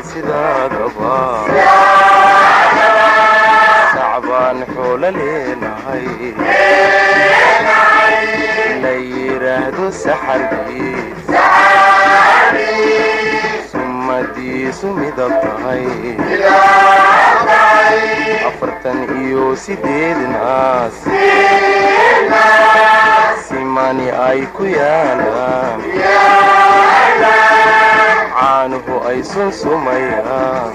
Sidaadaba sacbaan xoolo leenahay, la yidhaahdo saxardiid, sumadiisu midab tahay 48 naas, simani ay ku yaalaan, caanuhu ay sunsumayaan.